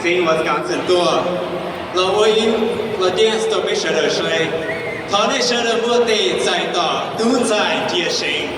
Wisconsin tuaj los ua ib los dance rau peb sawv daws saib. Thov nej sawv daws npuaj tes txais tos tub ntxhais Cia Seev.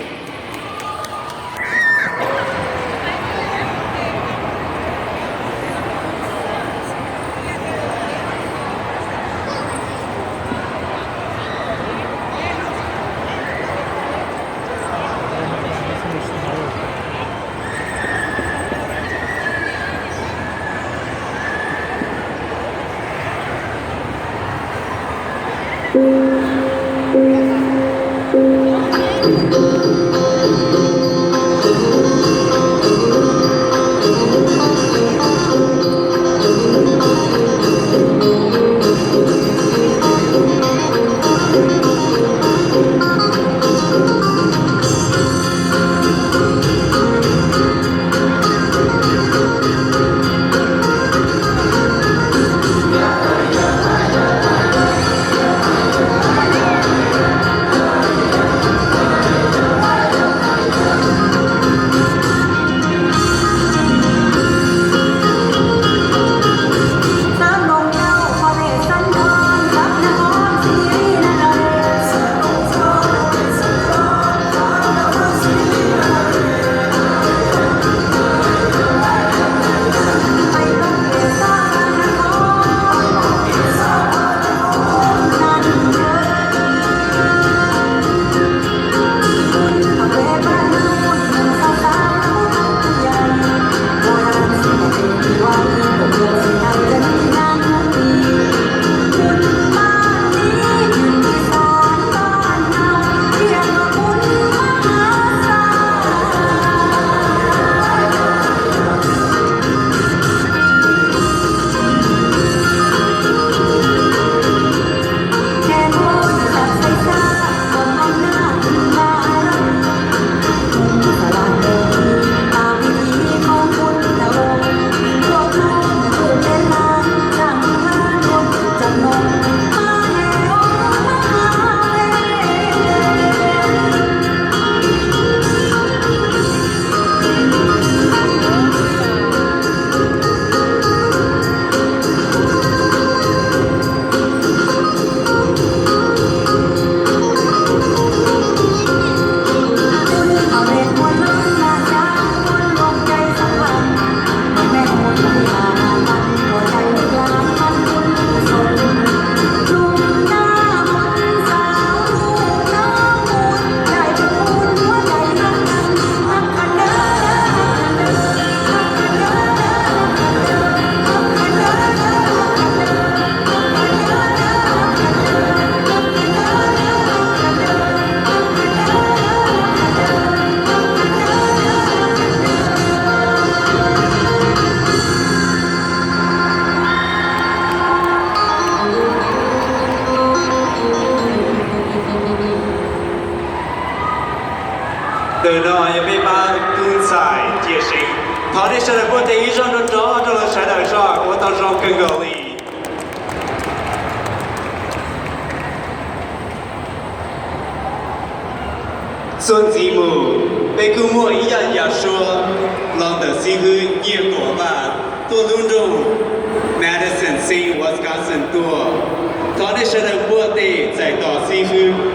Ntawm no yog peb pab tub ntxhais Cia Seev. Thov nej sawv daws npuaj tes ib zaug nrov nrov rau lawv sawv daws soj ua tau zoo kawg nkaus li. Txuas ntxiv mus, peb kuj muaj ib yam yav suab los ntawm xib hwb Nyiaj Tuam Vaj tuaj lub nroog Madison City, Wisconsin tuaj. Thov nej sawv daws npuaj tes txais tos xib hwb.